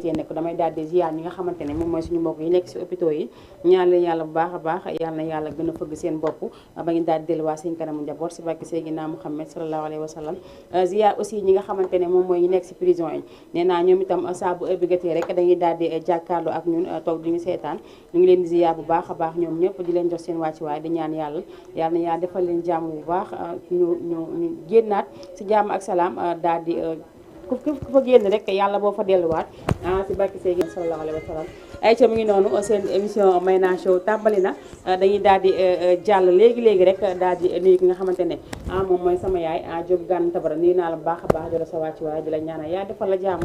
nekk damay daal di ziar ñi nga xamante ne moom mooy suñu mbokk yi nekk si hôpitaux yi ñaan leen yàlla bu baax a baax yàlla na yàlla gën a fëgg seen bopp ba ngi daal di delluwaat seen kanamu njaboot si barke Seydina Muhammad sallallahu alayhi wa sallam ziar aussi ñi nga xamante ne moom mooy ñu nekk si prison yi nee naa ñoom itam saa bu obligaté rek dañuy daal di jàkkaarloo ak ñun toog di ñu seetaan ñu ngi leen di ziar bu baax a baax ñoom ñëpp di leen jox seen wàccuwaay di ñaan yàlla yàlla na yàlla defal leen jàmm bu baax ñu génnaat si jàmm ak salaam daal di ku fa génn rek yàlla boo fa delluwaat si barke Seydina sallallahu alayhi wa sallam ay ca mu ngi noonu seen émission Mayna Show tàmbali na dañuy daal di jàll léegi rek daal di nuyu ki nga xamante ne moom mooy sama yaay Diop Gane Tabara nuyu naa la bu baax a baax jolo sa wàcc waay di la ñaanal yaa defal la jàmm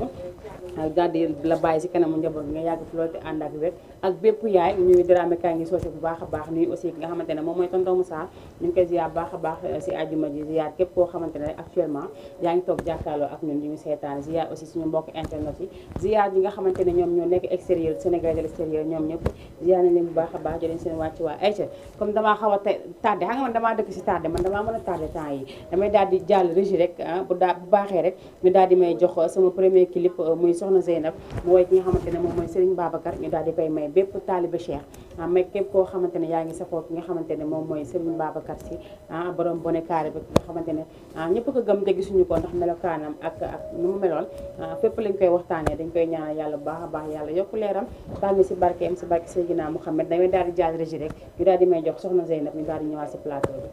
daal di la bàyyi si kanamu njaboot bi nga yàgg fi loolu te ànd ak wér ak bépp yaay ñuy Dramé kaa ngi soose bu baax a baax nuyu aussi ki nga xamante ne moom mooy tonton Moussa ñu ngi koy ziar baax a baax si àjjuma ji ziar képp koo xamante ne actuellement yaa ngi toog jàkkaarloo ak ñun ñu seetaan ziar aussi suñu mbokk internet yi ziar ñi nga xamante ne ñoom ñoo nekk extérieur Sénégal de l'extérieur ñoom ñëpp ziar nañ leen bu baax a baax jëleen seen wàcc waa ayca comme damaa xaw a tardé xam nga man damaa dëkk si tardé man damaa mën a tardé temps yi damay daal di jàll régie rek bu baaxee rek ñu daal di may jox sama premier clip muy soxna Zeynab mu woy ki nga xamante ne moom mooy Serigne Babacar ñu daal di koy may bépp taalibe Cheikh may képp koo xamante ne yaa ngi safoo ki nga xamante ne moom mooy Serigne Babacar si borom bone carré bi nga xamante ne ñëpp ko gëm te gisuñu ko ndax melokaanam ak nu mu meloon fépp lañ koy waxtaanee dañ koy ñaanal yàlla bu baax a baax yàlla yokku leeram tànn si barkeem si barke Seydina Mouhamed damay daal di jàll régie rek ñu daal di may jox soxna Zeynab ñu daal di ñëwaat si plateau bi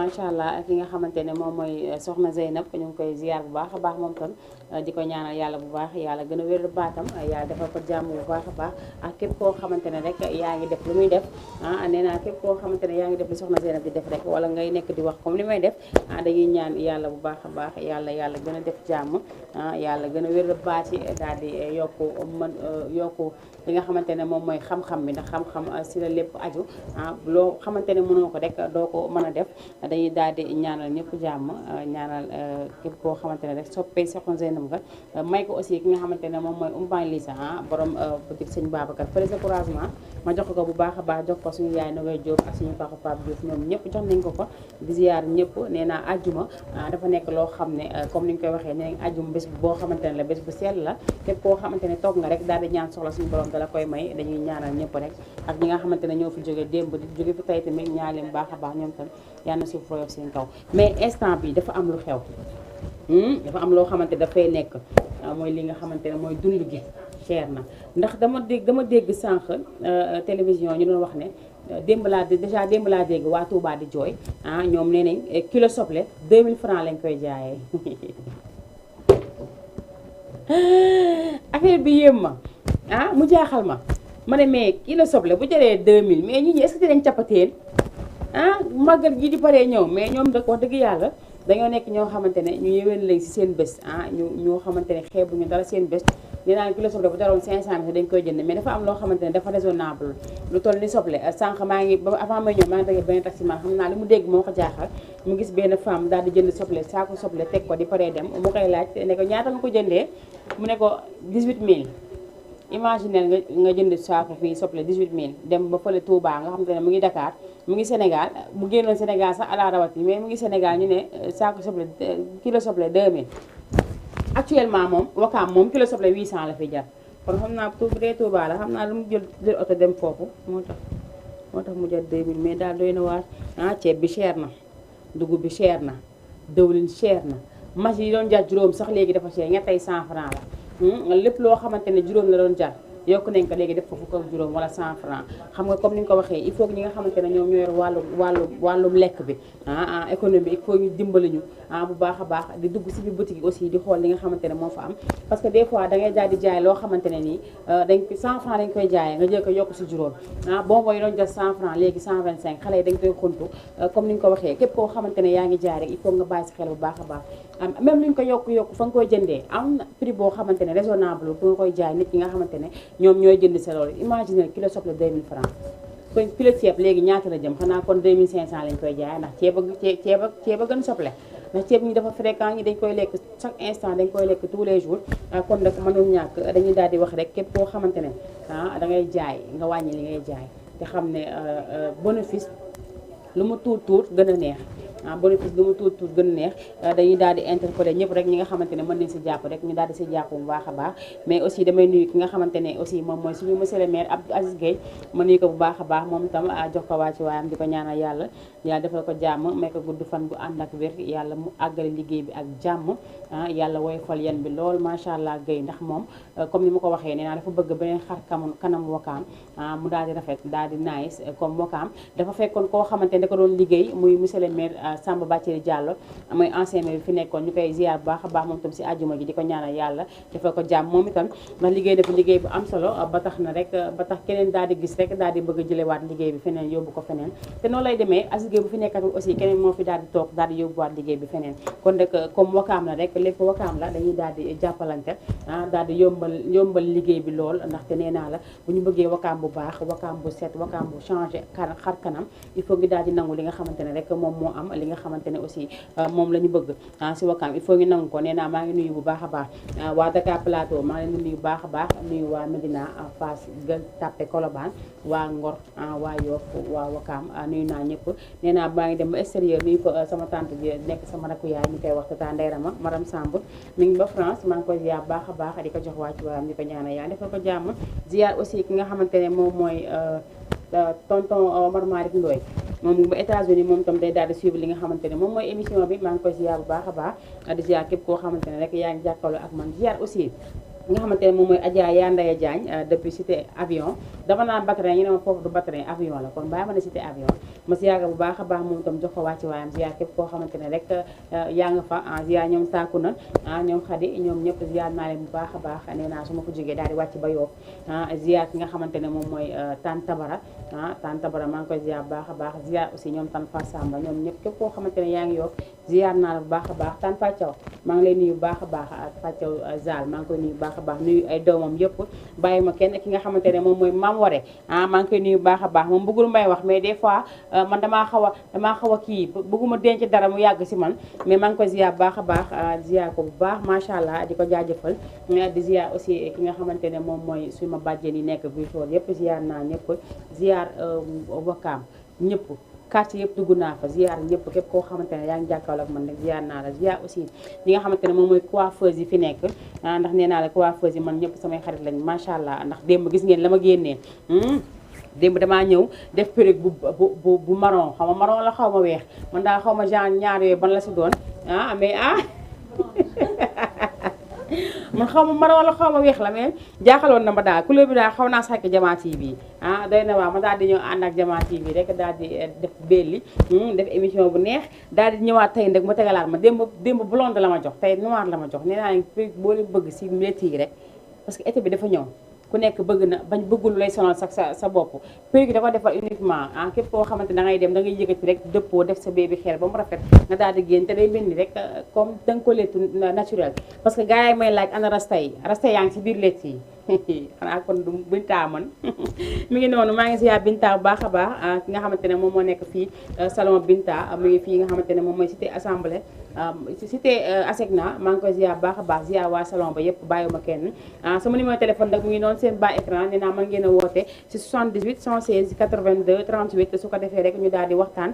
macha allah ki nga xamante ne moom mooy soxna Zeynab ñu ngi koy ziar bu baax a baax moom tam di ko ñaanal yàlla bu baax yàlla gën a wér baatam yàlla defal ko jàmm bu baax a baax ak képp koo xamante ne rek yaa ngi def lu muy def nee naa képp koo xamante ne yaa ngi def li soxna Zeynab di def rek wala ngay nekk di wax comme li may def dañuy ñaan yàlla bu baax a baax yàlla gën a def jàmm yàlla gën a wér baat yi daal di yokku li nga xamante ne moom mooy xam-xam bi ndax xam-xam si la lépp aju loo xamante ne mënoo ko rek doo ko mën a def dañuy daal di ñaanal ñëpp jàmm ñaanal képp koo xamante ne rek soppee soxna Zeynab nga may ko aussi ki nga xamante ne moom mooy Umpaañ Lisa borom boutique sëñ Babacar fële sa couragement ma jox ko bu baax a baax jox ko suñu yaay Nogoy Diop ak suñu papa Pape Diouf ñoom ñëpp jox nañ ko di ziar ñëpp nee naa ajjuma dafa nekk loo xam ne comme ni ñu koy waxee nee nañ ajjuma bés boo xamante ne la bés bu sell la képp koo xamante ne toog nga rek daal di ñaan soxla suñu borom da la koy may dañuy ñaanal ñëpp rek ak ñi nga xamante ne ñoo fi jóge démb di jóge fi tey tamit ñaan leen baax a baax ñoom tam yal na suuf royof seen kaw mais instant bi dafa am lu xew dafa am loo xamante dafay nekk mooy li nga xamante ne mooy dund gi cher na ndax dama dégg sànq télévision ñu doon wax ne démb laa dégg waa Touba di jooy ñoom nee nañ kilo soble 2000 francs lañ koy jaayee affaire bi yéem ma mu jaaxal ma ne mais kilo soble bu jëlee 2000 mais ñi est-ce que dañ cappateen màggal gi di paree ñëw mais ñoom da wax dëgg yàlla dañoo nekk ñoo xamante ne ñu yéwén lañ si seen bés ñoo xamante ne xeebuñu dara seen bés nee naa kilo soble bu daroon 500 dañ koy jënd mais dafa am loo xamante ne dafa raisonnable lu toll ni soble sànq maa ngi avant may ñëw maa ngi dégg benn taximan xam naa li mu dégg moo ko jaaxal mu gis benn femme daal di jënd soble saako soble teg ko di paree dem mu koy laaj ne ko ñaata nga ko jëndee mu ne ko 18000 imaginel nga jënd saako fii soble 18000 dem ba fële Touba nga xamante ne mu ngi Dakar mu ngi Sénégal bu génnoon Sénégal sax ala rawati mais mu ngi Sénégal ñu ne saako soble kilo soble 2000 actuellement moom wakaam moom kilo soble 800 la fi jar kon xam naa bu dee Touba la xam naa lu mu jël oto dem foofu moo tax mu jar 2000 mais daal doy na waar ceeb bi cher na dugub bi cher na dëwlin cher na mas yi doon jar juróom sax léegi dafa cher ñettay 100 francs la lépp loo xamante ne juróom la doon jar yokk nañ ko léegi def ko fukk ak juróom wala 100 francs xam nga comme ni nga ko waxee il faut que ñi nga xamante ne ñoom ñoo yor wàllum lekk bi économie il faut ñu dimbali ñu bu baax a baax di dugg si biir boutique yi aussi di xool li nga xamante ne moo fa am parce que des fois da ngay daal di jaay loo xamante ne nii dañ 100 francs dañ koy jaayee nga jël ko yokk si juróom bonbon yi doon jar 100 francs léegi 125 xale yi dañ koy xuntu comme ni nga ko waxee képp koo xamante ne yaa ngi jaay rek il faut nga bàyyi si xel bu baax a baax même lu ñu ko yokk fa nga koy jëndee am na prix boo xamante ne raisonnable bu nga koy jaay nit ñi nga xamante ne ñoom ñooy jënd sa loolu imagine kilo soble 2000 francs kon kilo ceeb léegi ñaata la jëm xanaa kon 2500 lañ koy jaay ndax ceeb a gën soble ndax ceeb ñi dafa fréquent ñi dañ koy lekk chaque instant dañ koy lekk tous les jours kon nag mënul ñàkk dañuy daal di wax rek képp koo xamante ne da ngay jaay nga wàññi li ngay jaay te xam ne bénéfice lu mu tuut gën a neex bénéfice lu mu tuut gën a neex dañuy daal di interpeller ñëpp rek ñi nga xamante ne mën nañ si jàpp rek ñu daal di si jàpp bu baax a baax mais aussi damay nuyu ki nga xamante ne aussi moom mooy suñu monsieur le maire Abdou Aziz Gueye ma nuyu ko bu baax a baax moom itam jox ko waa ci waayam di ko ñaanal yàlla defal ko jàmm may ko gudd fan bu ànd ak wér yàlla mu àggale liggéey bi ak jàmm yàlla woyofal yan bi lool macha allah Gueye ndax moom comme ni ma ko waxee nee naa dafa bëgg beneen xar kanam Wakaam mu daal di rafet daal di nice comme Wakaam dafa fekkoon koo xamante ne da ko doon liggéey muy monsieur le maire Samba Bathily Diallo mooy ancien maire bi fi nekkoon ñu koy ziar bu baax a baax moom itam si àjjuma ji di ko ñaanal yàlla defal ko jàmm moom itam ndax liggéey dafa liggéey bu am solo ba tax keneen daal di gis rek daal di bëgg a jëlewaat liggéey bi feneen yóbbu ko feneen te noonu lay demee as liggéey bu fi nekkatul aussi keneen moo fi daal di toog daal di yóbbuwaat liggéey bi feneen kon rek comme Wakaam la rek lépp Wakaam la dañuy daal di jàppalante daal di yombal liggéey bi lool ndaxte nee naa la bu ñu bëggee Wakaam bu baax Wakaam bu set Wakaam bu changé xar kanam il faut ngi daal di nangu li nga xamante ne rek moom moo am li nga xamante ne aussi moom la ñu bëgg si Wakaam il faut ñu nangu ko nee naa maa ngi nuyu bu baax a baax waa Dakar Plateau maa ngi leen di nuyu bu baax a baax nuyu waa Medina Fass Gueule Tapée Colobane waa Ngor waa Yoff waa Wakaam nuyu naa ñëpp nee naa maa ngi dem ba extérieur nuyu ko sama tante bi nekk sama rakku yaay ñu koy wax tata Ndeyrama Maram Samb mi ngi ba France maa ngi koy ziar baax a baax di ko jox waa ci waayam di ko ñaanal yaa defal ko jàmm ziar aussi ki nga xamante ne moom mooy tonton Omar Malick Ndoye moom ba États-Unis moom itam day daal di suivre li nga xamante ne moom mooy émission bi maa ngi koy ziar bu baax a baax di ziar képp koo xamante ne rek yaa ngi jàkkaarloo ak man ziar aussi nga xamante ne moom mooy Adja Yandaya Diagne depuis cité avion dama naan Batrin ñu ne ma foofu du Batrin avion la kon bàyyi ma ne cité avion ma ziar bu baax a baax moom itam jox ko wàcc waayam ziar képp koo xamante ne rek yaa nga fa ziar ñoom sàkku na ñoom Xadi ñoom ñëpp ziar naa leen bu baax a baax nee naa su ma ko jógee daal di wàcc ba Yoff ziar ki nga xamante ne moom mooy Tan Tabara Tan Tabara maa ngi koy ziar bu baax a baax ziar aussi ñoom Tan Fa Samba ñoom ñëpp képp koo xamante ne yaa ngi Yoff ziar naa la bu baax a baax Tan Facaw maa ngi lay nuyu bu baax a baax ak Facaw Zal maa ngi koy nuyu bu baax a baax nuyu ay doomam yëpp bàyyi ma kenn ki nga xamante ne moom mooy Mam Ware maa ngi koy nuyu bu baax a baax moom bëggul may wax mais des fois man damaa xaw a kii bëgguma denc dara mu yàgg si man mais maa ngi koy ziar bu baax a baax ziar ko bu baax macha allah di ko jaajëfal di ziar aussi ki nga xamante ne moom mooy suma bàjjen yi nekk Victor yëpp ziar naa ñëpp ziar Wakaam ñëpp quartier yëpp dugg naa fa ziar ñëpp képp koo xamante ne yaa ngi jàkkaarloo ak man nag ziar naa la ziar aussi ñi nga xamante ne moom mooy coiffeuse yi fi nekk ndax nee naa la coiffeuse yi man ñëpp samay xarit lañ macha allah ndax démb gis ngeen la ma génnee démb damaa ñëw def perruque bu marron xaw ma marron la xaw ma weex man daal xaw ma genre ñaar yooyu ban la si doon mais man xaw ma marron la xaw ma weex la mais jaaxaloon na ma daal couleur bi daal xaw naa sàkk Jama TV doy na waa ma daal di ñëw ànd ak Jama TV rek daal di def belli def émission bu neex daal di ñëwaat tey nag mu tegalaat ma démb blonde la ma jox tey noir la ma jox nee naa boo leen bëgg si métier yi rek parce que été bi dafa ñëw ku nekk bëgg na bañ bëggul lay sonal sax sa bopp perruque da ko defal uniquement képp koo xamante da ngay dem da ngay yëkkati rek dëppoo def sa bébi xel ba mu rafet nga daal di génn te day mel ni rek comme da nga ko lettu naturel parce que gars yi may laaj ana rasta yaa ngi si biir lett yi xanaa kon du Binta man mi ngi noonu maa ngi ziar Binta bu baax a baax ki nga xamante ne moom moo nekk fii salon Binta mi ngi fii nga xamante ne moom mooy cité assemblée cité ASECNA maa ngi koy ziar baax a baax ziar waa salon ba yëpp bàyyiwuma kenn sama numéro téléphone nag mu ngi noonu seen bas écran nee naa mën ngeen a woote si 78 116 82 38 su ko defee rek ñu daal di waxtaan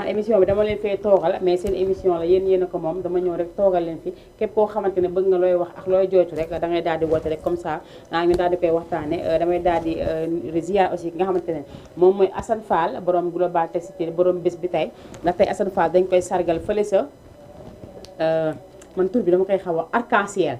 émission bi dama leen fee toogal mais seen émission la yéen a ko moom dama ñëw rek toogal leen fi képp koo xamante ne bëgg nga looy wax ak looy jooytu rek da ngay daal di woote rek comme ça ñu daal di koy waxtaane damay daal di ziar aussi ki nga xamante ne moom mooy Assane Fall borom global textile borom bés bi tey ndax tey Assane Fall dañ koy sargal fële sa man tur bi dama koy xaw a arc-en-ciel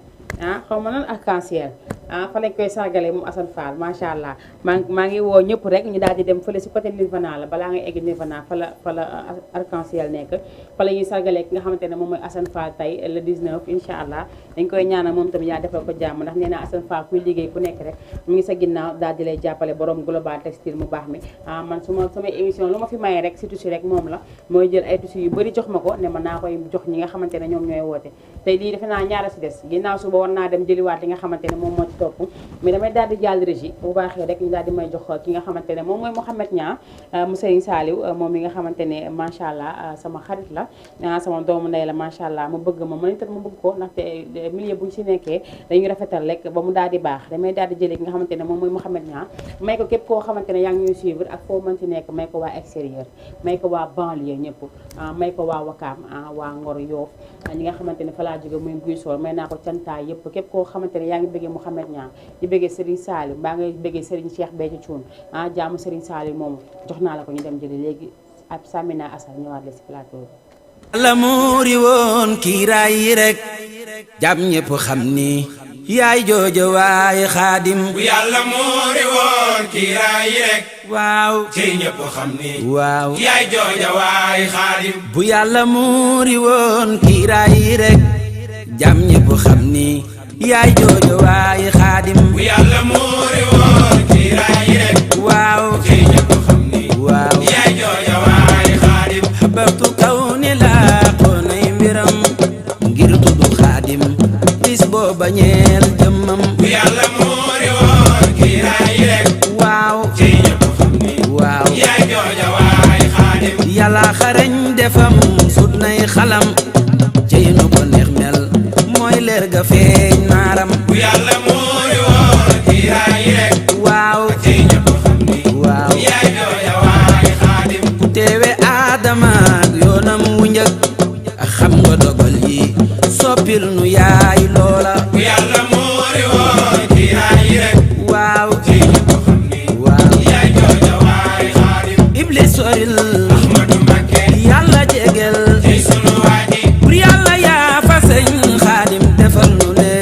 xaw ma nan arc-en-ciel fa lañ koy sargale moom Assane Fall macha allah maa ngi woo ñëpp rek ñu daal di dem fële si côté Nirvana la balaa ngay egg Nirvana fa la arc-en-ciel nekk fa la ñuy sargalee ki nga xamante ne moom mooy Assane Fall tey le 19 incha allah dañ koy ñaanal moom tamit yaa defal ko jàmm ndax nee naa Assane Fall kuy liggéey ku nekk rek mu ngi sa ginnaaw daal di lay jàppale borom global textile mu baax mi man samay émission lu ma fi mayee rek si tissu rek moom la mooy jël ay tissu yu bëri jox ma ko ne ma naa koy jox ñi nga xamante ne ñoom ñooy woote tey lii defe naa ñaara si des ginnaaw suba war naa dem jëliwaat li nga xamante ne moom moo ci topp mais damay daal di jàll régie bu baaxee rek ñu daal di may jox ki nga xamante ne moom mooy Mouhamed Niang mu Serigne Saliou moom mi nga xamante ne macha allah sama xarit la sama doomu ndey la macha allah mu bëgg ma man itam mu bëgg ko ndaxte milieu bu ñu si nekkee dañuy rafetal rek ba mu daal di baax damay daal di jëlee ki nga xamante ne moom mooy Mouhamed Niang may ko képp koo xamante ne yaa ngi ñuy suivre ak foo mën ci nekk may ko waa extérieur may ko waa banlieue ñëpp may ko waa Wakaam waa Ngor Yoff ñi nga xamante ne fa laa jóge muy Guy Sool may naa ko cantaay yëpp képp koo xamante ne yaa ngi bëggee Mouhamed Niang di bëggee Serigne Saliou mbaa ngay bëggee Serigne Cheikh Béthio Thioune jaamu Serigne Saliou moomu jox naa la ko ñu dem jëli léegi ab Samina Assal ñëwaat la si plateau bi la muuri woon kiiraay yi rek jàmm ñëpp xam ni yaay joojo waaye xaadim bu yàlla muuri woon kiiraay yi rek waaw ci ñëpp xam ni waaw yaay joojo waaye xaadim bu yàlla muuri woon kiiraay yi rek jàmm ñëpp xam ni yaay joojo waaye xaadim bu yàlla muuri woon kiiraay yi rek waaw ci ñëpp xam ni waaw yaay joojo waaye xaadim xabatu kaw ni laa xoonay mbiram ngir tudd xaadim bis booba ñeel jëmmam bu yàlla muuri woon kiiraay yi rek waaw ci ñëpp xam ni waaw yaay joojo waaye xaadim yàlla xarañ defam sut nay xalam cey nu ko neex mel mooy leer ga feeñ naaram bu yàlla muuri woon kiiraay yi rek waaw ci ñëpp xam ni waaw yaay joojo waaye xaadim teewe aadama ak yoonam wu njëkk xam nga dogal yi soppil nu yaay loola bu yàlla muuri woon kiiraay yi rek waaw ci ñëpp xam ni waaw yaay joojo waaye xaadim iblis soril Ahmadu Mbakke yàlla jegel ci sunu waaji bur yàlla yaa fa sëñ xaadim defal nu leen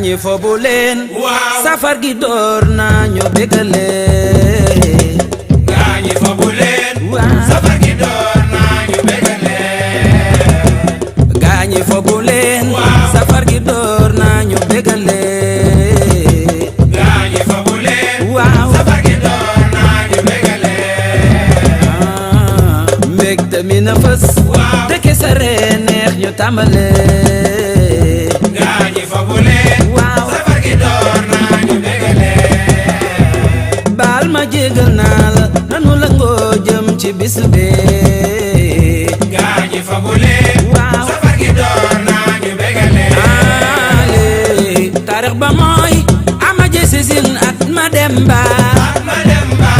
gaañi fobu leen waaw safar gi door nañu bégale gaañi fobu leen waaw safar gi door nañu bégale gaañi fobu leen waaw safar gi door nañu bégale gaañi fobu leen waaw safar gi door nañu bégale mbégte mi na fës waaw dëkke sa ree neex ñu tàmbale gaañi fobu leen waaw safar gi door nañu bégale baal ma jégal naa la nanu la ngoo jëm ci bis bi gaañi fobu leen waaw safar gi door nañu bégale ale taarix ba mooy ama jesisin at ma dem ba ma dem ba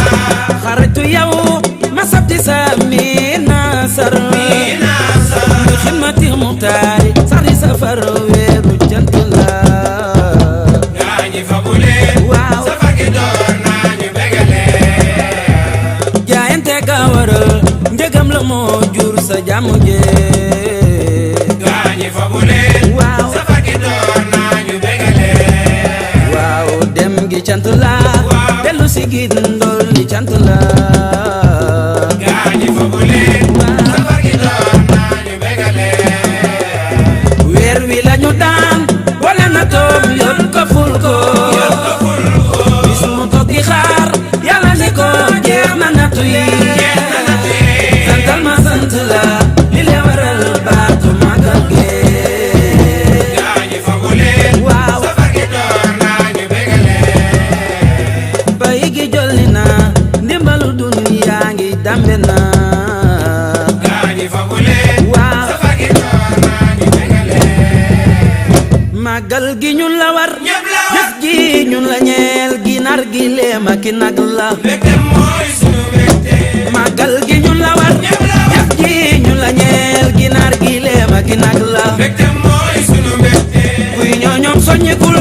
xaritu yow ma sabti sa miina sar miina sar bi xidmati muxtaari sari safar weeru jant la gaañi fobu leen waaw safar gi door nañu bégale jaayante ka waral njëgam la moo jur sa jàmm jee gaañi fobu leen waaw safar gi door nañu bégale waaw dem gi cant la waaw dellu si gi ndol li cant la gaañi fobu leen safar gi door nañu bégale weer wi lañu daan wala na toom yor ko ful ko bis mu toog di xaar yàlla ni ko jeex na nattu yi santal ma sant la li le waral baatu magal ge gaañi fobu leen waaw safar gi door nañu bégale bay gi jolli na ndimbalu duniya ngi dambe na gaañi fobu leen waaw safar gi door nañu bégale magal gi ñun la war ñëpp la war jëf ji ñun la ñeel ginaar gi leema ki nag la mbégte mooy sunu mbégte magal gi ñun la war ñëpp la war jëf ji ñun la ñeel ginaar gi leema ki nag la mbégte mooy sunu mbégte kuy ñooñoom soññikul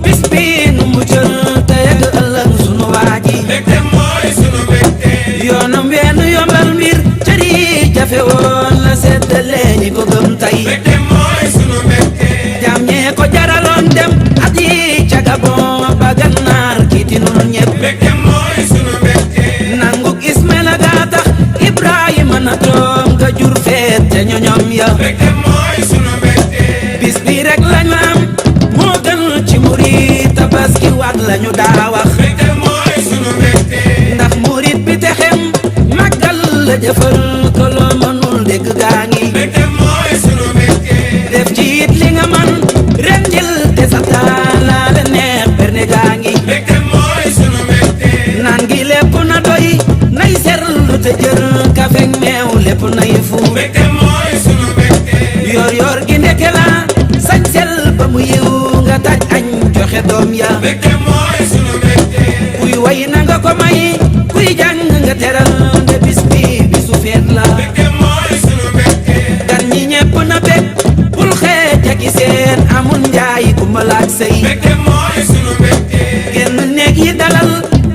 bis bi nu mu jël te yegg ëllëg sunu waaji mbégte mooy sunu mbégte yoonam wenn yombal mbir cëri jafe woon la seddale ñi ko gëm tey mbégte mooy sunu mbégte jam ñee ko jaraloon dem at yi ca Gabon ba Gànnaar kiitinul ñépp mbégte mooy sunu mbégte nanguk Ismaila gaa tax Ibrahima na toom nga jur feet te ñoñom ya mbégte mooy sunu mbégte bis bi rek lañu am moo gën ci murit tabaski waat lañu daa wax mbégte mooy sunu mbégte ndax murit bi texem màggal la jëfal ko loo mënul dégg gaa ngi mbégte mooy sunu mbégte def ci it li nga man ren jël te sa taala la neex berne gaa ngi mbégte mooy sunu mbégte naan gi lépp na doy nay serlu te jër kafek meew lépp nay fu mbégte mooy sunu mbégte yor yor gi ndeke la sañ sel ba mu yiw nga taj añ joxe doom ya mbégte mooy sunu mbégte kuy way na nga ko may kuy jàng nga teral nde bis bi bisu feet la mbégte mooy sunu mbégte gan ñi ñépp na bég bul xeej ak i seen amul njaay ku ma laaj sëy mbégte mooy sunu mbégte genn néeg yi dalal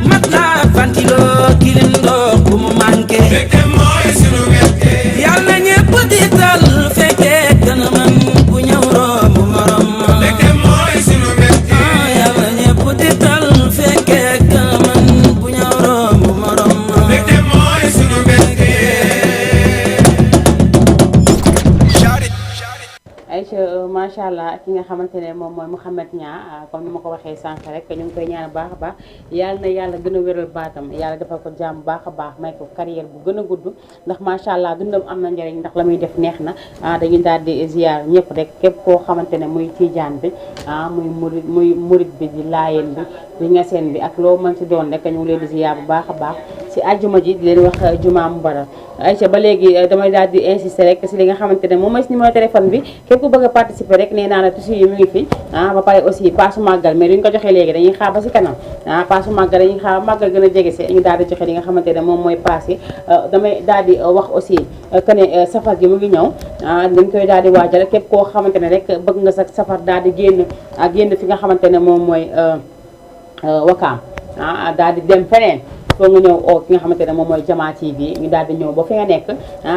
mat la ventilo kilim ndox bu mu manqué mbégte mooy sunu mbégte yàlla ñépp di tal fekkee gën a man bu ñëw romb morom mbégte mooy sunu mbégte yàlla ñépp di tal fekkee gën a man bu ñëw romb morom mbégte mooy sunu mbégte Aïcha macha allah ki nga xamante ne moom mooy Mouhamed Niang comme ni ma ko waxee sànq rek ñu ngi koy ñaan baax a baax yàlla na yàlla gën a wéral baatam yàlla defal ko jàmm baax a baax may ko carrière bu gën a gudd ndax macha allah dundam am na njëriñ ndax la muy def neex na dañuy daal di ziar ñëpp rek képp koo xamante ne muy tijaan bi muy murit bi di laayeen bi di ñaseen bi ak loo mën si doon rek ñu ngi leen di ziar bu baax a baax si àjjuma ji di leen wax juma mubarak Aïcha ba léegi damay daal di insister rek si li nga xamante ne moom mooy si numéro téléphone bi képp ku bëgg a participer rek nee naa la tissu yi mu ngi fi ba pare aussi paasu màggal mais duñ ko joxee léegi dañuy xaar ba si kanam paasu màggal dañuy xaar màggal gën a jege si ñu daal di joxe li nga xamante ne moom mooy paas yi damay daal di wax aussi que ne safar gi mu ngi ñëw dañ koy daal di waajal képp koo xamante ne rek bëgg nga sa safar daal di génn fi nga xamante ne moom mooy Wakaam daal di dem feneen foo nga ñëw oo ki nga xamante ne moom mooy Jama TV ñu daal di ñëw ba fi nga nekk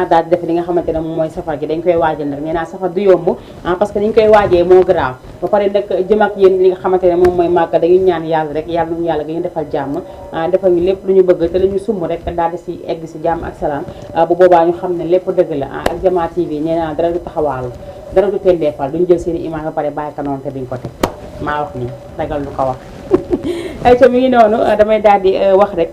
daal di def li nga xamante ne moom mooy safar gi dañ koy waajal nag nee naa safar du yomb parce que ni ñu koy waajee moo garaaw ba pare nag jëm ak yéen li nga xamante ne moom mooy màgg dañuy ñaan yàlla rek yàlla nañu yàlla gën a defal jàmm defal ñu lépp lu ñu bëgg te lu ñu sumb rek daal di si egg si jàmm ak salaam bu boobaa ñu xam ne lépp dëgg la ak Jamaa TV nee naa dara du taxawaalu dara du tendeefal duñu jël seen image ba pare bàyyi ka noonu te duñ ko teg maa wax nii ragal lu ko wax ay ca mi ngi noonu damay daal di wax rek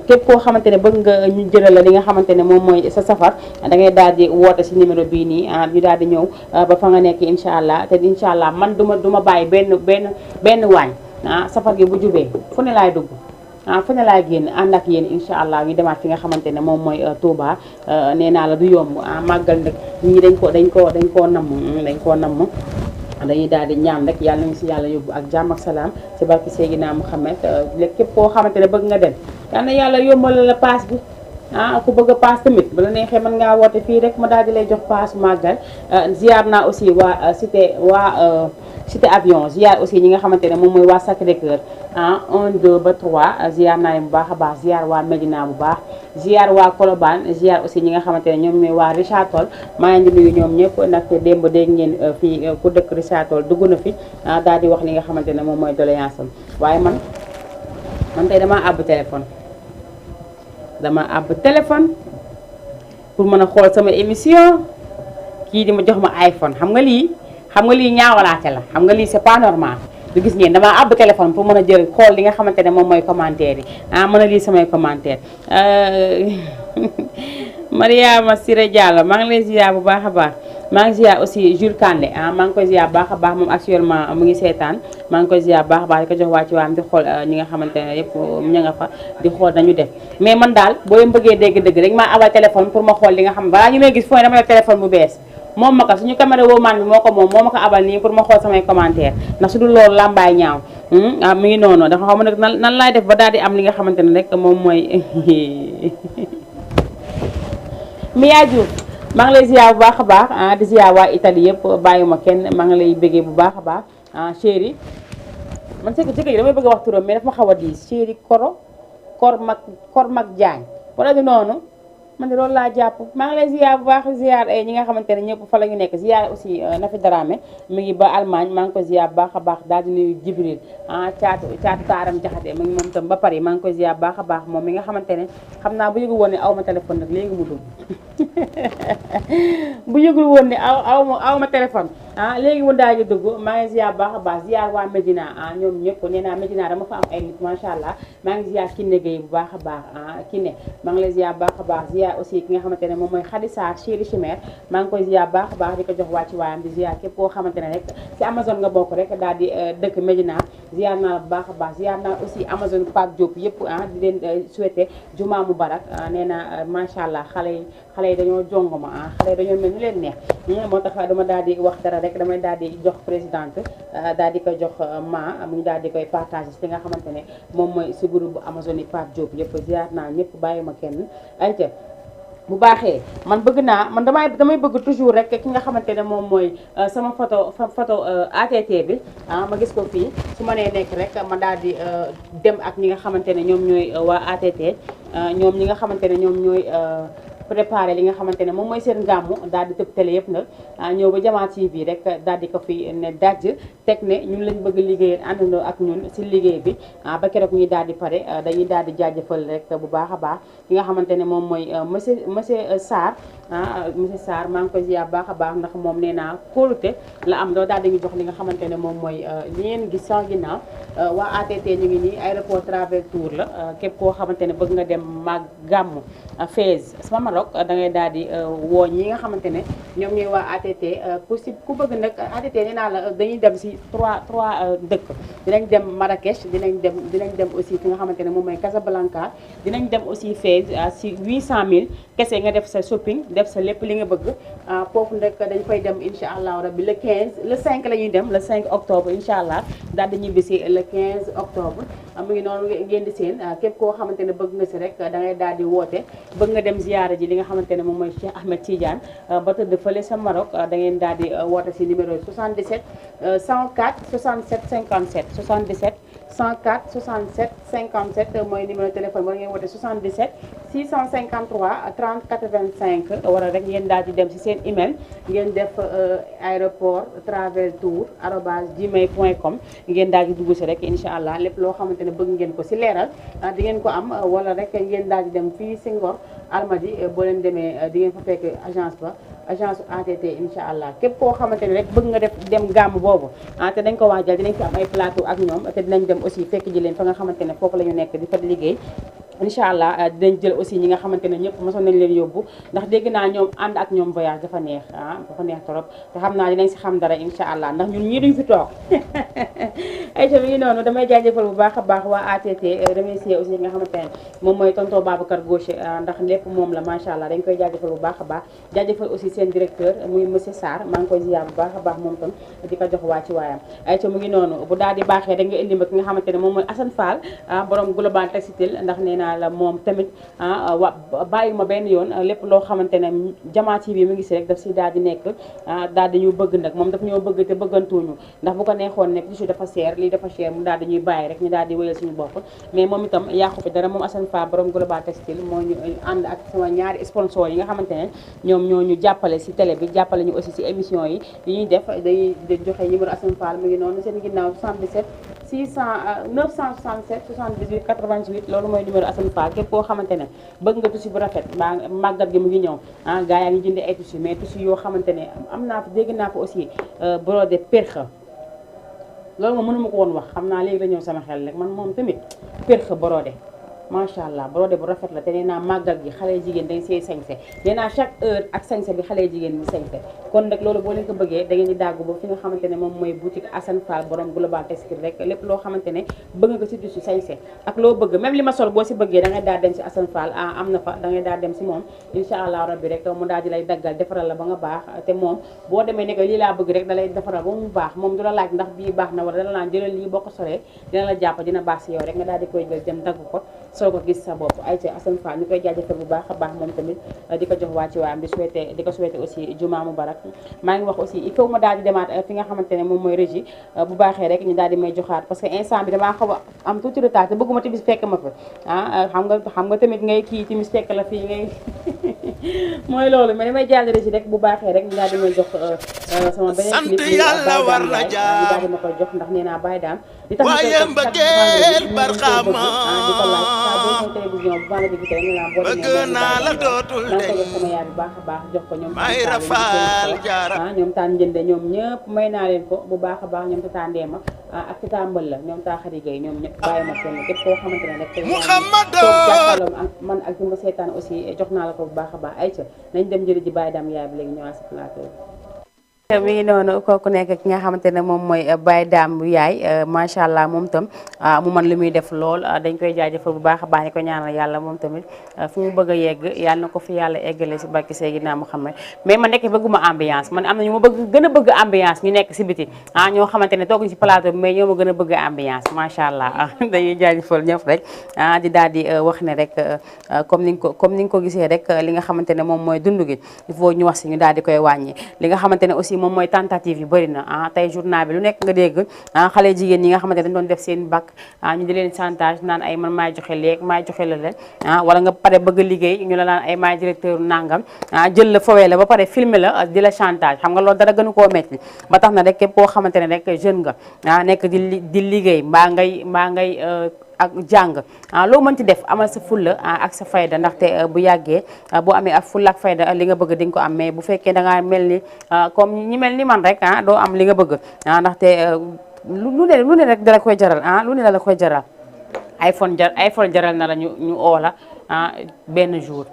képp koo xamante ne bëgg nga ñu jëral la li nga xamante ne moom mooy sa safar da ngay daal di woote si numéro bii nii ñu daal di ñëw ba fa nga nekk incha allah te incha allah man duma bàyyi benn waañ safar gi bu jubee fu ne laay dugg fu ne laay génn ànd ak yéen incha allah ñu demaat fi nga xamante ne moom mooy Touba nee naa la du yomb màggal nag ñi dañ koo namm dañuy daal di ñaan rek yàlla nañu si yàlla yóbbu ak jàmm ak salaam si barki Seydina Mouhamed léegi képp koo xamante ne bëgg nga dem yal na yàlla yombal la paas bi ku bëgg a paas tamit bala neexee mën ngaa woote fii rek ma daal di lay jox paas màggal ziar naa aussi waa cité avion ziar aussi ñi nga xamante ne moom mooy waa Sacré-Cœur 1 2 ba 3 ziar naa leen bu baax a baax ziar waa Médina bu baax ziar waa Colobane ziar aussi ñi nga xamante ne ñoom ñooy waa Richard Toll maa ngi nuyu ñoom ñëpp ndaxte démb dégg ngeen fii ku dëkk Richard Toll dugg na fi daal di wax li nga xamante ne moom mooy doléance am waaye man tey damaa àbb téléphone pour mën a xool sama émission kii di ma jox ma iPhone xam nga lii ñaawalaate la xam nga lii c'est pas normal du gis ngeen damaa àbb téléphone pour mën a jël xool li nga xamante ne moom mooy commentaire yi mën a lii samay commentaire Mariama Siré Diallo maa ngi lay ziar bu baax a baax maa ngi ziar aussi Jules Kandé maa ngi koy ziar bu baax a baax moom actuellement mu ngi seetaan maa ngi koy ziar bu baax a baax di ko jox waa ci waam di xool ñi nga xamante ne yëpp ña nga fa di xool nañu def mais man daal boo leen bëggee dégg-dëgg rek maa abal téléphone pour ma xool li nga xam balaa ñu may gis fooy dama yor téléphone bu bees moom ma ko suñu caméra woman bi moo ma ko abal nii pour ma xool samay commentaire ndax su dul loolu làmbaay ñaaw mi ngi noonu dafa xam nag nan laay def ba daal di am li nga xamante ne rek moom mooy Mia Diouf maa ngi lay ziar bu baax a baax di ziar waa Italie yëpp bàyyuma kenn maa ngi lay bëggee bu baax a baax chéri man c'est que jëkkër yi damay bëgg a wax turam mais daf ma xaw a diis chéri kor mag Diagne wala du noonu man de loolu laa jàpp maa ngi lay ziar bu baax ziar ñi nga xamante ne ñëpp fa la ñu nekk ziar aussi Nafi Dramé mi ngi ba Allemagne maa ngi ko ziar bu baax a baax daal di nuyu Jibril caatu taaram jaxate mu ngi moom tam ba Paris maa ngi koy ziar bu baax a baax moom mi nga xamante ne xam naa bu yëgul woon ne aw ma téléphone nag léegi mu dugg bu yëgul woon ne aw ma téléphone léegi mu daal di dugg maa ngi ziar bu baax a baax ziar waa Médina ñoom ñëpp nee naa Médina dama fa am ay nit macha allah maa ngi ziar Kiné Gueye bu baax a baax Kiné maa ngi lay ziar bu baax a baax ziar aussi ki nga xamante ne moom mooy Khadissa Chéri Chimère maa ngi koy ziar bu baax a baax di ko jox wàcci waayam di ziar képp koo xamante ne rek si Amazon nga bokk rek daal di dëkk Médina ziar naa bu baax a baax ziar naa aussi Amazon Pape Diop yëpp di leen souhaiter juma mubarak nee na macha allah xale yi dañoo jongoma xale yi dañoo mel ni leen neex moo tax dama daal di wax dara rek damay daal di jox présidente daal di ko jox mu daal di koy partager si nga xamante ne moom mooy si groupe bu Amazon yi Pape Diop yëpp ziar naa ñëpp bàyyi ma kenn ayca bu baaxee man bëgg naa man damay bëgg toujours rek ki nga xamante ne moom mooy sama photo ATT bi ma gis ko fii su ma nee nekk rek ma daal di dem ak ñi nga xamante ne ñoom ñooy waa ATT ñoom ñi nga xamante ne ñoom ñooy préparé li nga xamante ne moom mooy seen gàmmu daal di tëb télé yëpp nag ñëw ba Jamaa TV rek daal di ko fi ne dajj teg ne ñun lañ bëgg liggéeyal àndandoo ak ñun si liggéey bi ba keroog ñuy daal di pare dañuy daal di jaajëfal rek bu baax a baax ki nga xamante ne moom mooy monsieur Sarr monsieur Sarr maa ngi koy ziar bu baax a baax ndax moom nee naa kóolute la am doo daal dañuy jox li nga xamante ne moom mooy li ngeen gis sans ginnaaw waa ATT ñu ngi nii aéroport Travel Tour la képp koo xamante ne bëgg nga dem mag gàmmu Fès sama Maroc da ngay daal di woo ñi nga xamante ne ñoom ñooy waa ATT ku bëgg nag ATT nee naa la dañuy dem si trois dëkk dinañ dem Marrakech dinañ dem aussi fi nga xamante ne moom mooy Casablanca dinañ dem aussi Fès si 800000 kese nga def sa shopping def sa lépp li nga bëgg foofu nag dañ fay dem incha allah rabbi le 15 le 5 la ñuy dem le 5 octobre incha allah daal di ñibbisi le 15 octobre mu ngi noonu ngeen di seen képp koo xamante ne bëgg nga si rek da ngay daal di woote bëgg nga dem ziyaara ji li nga xamante ne moom mooy Cheikh Ahmed Tidiane ba tëdd fële sa Maroc da ngeen daal di woote si numéro 77 104 67 57 77 104 67 57 mooy numéro téléphone wala ngeen woote 77 653 30 85 wala rek ngeen daal di dem ci seen email ngeen def aéroport travel tour @gmail.com ngeen daal di dugg si rek incha allah lépp loo xamante ne bëgg ngeen ko si leeral di ngeen ko am wala rek ngeen daal di dem fii si Ngor Almadi boo leen demee di ngeen fa fekk agence ATT incha allah képp koo xamante ne rek bëgg nga def dem gàmm boobu te dañ ko waajal dinañ fi am ay plateau ak ñoom te dinañ dem aussi fekk ji leen fa nga xamante ne foofu la ñu nekk di fa liggéey incha allah dinañ jël aussi ñi nga xamante ne ñëpp mosoon nañ leen yóbbu ndax dégg naa ñoom ànd ak ñoom voyage dafa neex dafa neex trop te xam naa dinañ si xam dara incha allah ndax ñun ñii duñ fi toog ay ta mi ngi noonu damay jaajëfal bu baax a baax waa ATT remercier aussi nga xamante ne moom mooy tonton Babacar Gauche ndax lépp moom la macha allah dañ koy jaajëfal bu baax a baax jaajëfal aussi seen directeur muy monsieur Sarr maa ngi koy ziar bu baax a baax moom tam di ko jox waa ci waayam ay ta mu ngi noonu bu daal di baaxee da nga indi ma ki nga xamante ne moom mooy Assane Fall borom global textile ndax nee naa la moom tamit bàyyi ma benn yoon lépp loo xamante ne Jama TV mi ngi si rek daf si daal di nekk daal di ñu bëgg nag moom daf ñoo bëgg te bëggantuñu ndax bu ko neexoon nekk tissu dafa seer lii dafa cher mu daal di ñuy bàyyi rek ñu daal di wéyal suñu bopp mais moom itam yàqu fi dara moom Assane Fall borom global textile moo ñu ànd ak sama ñaari sponsor yi nga xamante ne ñoom ñoo ñu jàppale si télé bi jàppale ñu aussi si émission yi ñuy def day joxe numéro Assane Fall mu ngi noonu seen ginnaaw 77 967 78 88 loolu mooy numéro Assane Fall képp koo xamante ne bëgg nga tissu bu rafet mbaa màggat gi mu ngi ñëw gaa yaa ngi jënd ay tissu mais tissu yoo xamante ne am naa fa dégg naa fa aussi brodé perxa loolu moom mënuma ko woon wax xam naa léegi la ñëw sama xel rek man moom tamit perxa brodé macha allah brodé bu rafet la te nee naa màggal gi xale jigéen dañ see sañse nee naa chaque heure ak sañse bi xale jigéen ñi sañse kon nag loolu boo leen ko bëggee da ngeen di dàggu ba fi nga xamante ne moom mooy boutique Assane Fall borom global textile rek lépp loo xamante ne bëgg nga si tissu sañse ak loo bëgg même li ma sol boo si bëggee da ngay daal dem si Assane Fall am na fa da ngay daal dem si moom incha allah rabbi rek mu daal di lay daggal defaral la ba nga baax te moom boo demee ne ko lii laa bëgg rek da lay defaral ba mu baax moom du la laaj ndax bii baax na wala dana laan jëlal lii boo ko solee dina la jàpp dina baax si yow rek nga daal di koy jël dem dagg ko soo ko gis sa bopp ay ci Assane Fall ñu koy jaajëfal bu baax a baax moom tamit di ko jox waa ci waayam di ko souhaité aussi juma mubarak maa ngi wax aussi il faut ma daal di demaat fi nga xamante ne moom mooy régie bu baaxee rek ñu daal di may joxaat parce que instant bi damaa xaw a am tuuti retard te bëgguma timis fekk ma fa xam nga tamit ngay kii timis fekk la fii ngay mooy loolu mais damay jàll régie rek bu baaxee rek ñu daal di may jox sama beneen clip ñu daal di ma koy jox ndax nee naa bàyyi daam di tax di ko laaj saa boo ñëw télévision bu baax la gis rek ñu naan boo demee naa ko jox sama yaay bu baax a baax jox ko ñoom ñoom taan njënde ñoom ñëpp may naa leen ko bu baax a baax ñoom tata Ndeema ak tata Mbël la ñoom taa Xadi Gay ñoom ñëpp bàyyi ma kenn képp koo xamante ne rek toog jàkkaarloom ak man ak di ma seetaan aussi jox naa la ko bu baax a baax ay ca nañ dem jëli ji bàyyi daam yaay bi léegi ñëwaat si plateau mi ngi noonu kooku nekk ki nga xamante ne moom mooy Baye Dame yaay macha allah moom tam mu man li muy def lool dañ koy jaajëfal bu baax a baax ni ko ñaanal yàlla moom tamit fu mu bëgg a yegg yàlla na ko fi yàlla eggale si barke Seydina Muhammad mais man nekk bëgguma ambiance man am na ñu ma bëgg gën a bëgg ambiance ñu nekk si biti ñoo xamante ne tooguñ si plateau bi mais ñoo ma gën a bëgg ambiance macha allah dañuy jaajëfal ñëpp rek di daal di wax ne rek comme ni nga ko gisee rek li nga xamante ne moom mooy dund gi il faut ñu wax si ñu daal di koy wàññi li nga xamante ne aussi moom mooy tentative yu bëri na tey journal bi lu nekk nga dégg xale jigéen ñi nga xamante dañ doon def seen bac ñu di leen chantage naan ay man maay joxe léeg maay joxe la leen wala nga pare bëgg a liggéey ñu la naan ay maay directeur nangam jël la fowee la ba pare filmer la di la chantage xam nga loolu dara gënu koo metti ba tax na rek képp koo xamante ne rek jeune nga nekk di liggéey mbaa ngay ak jàng loo mën ci def amal sa fulla ak sa fayda ndaxte bu yàggee boo amee ak fulla ak fayda li nga bëgg di nga ko am mais bu fekkee da ngaa mel ni comme ñi mel ni man rek doo am li nga bëgg ndaxte lu ne rek dala koy jaral lu ne la koy jaral iPhone jaral na la ñu oola benn jour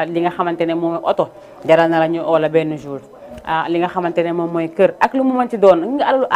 li nga xamante ne moom oto jaral na la ñu oola benn jour li nga xamante ne moom mooy kër ak lu mu mën ci doon nga alalu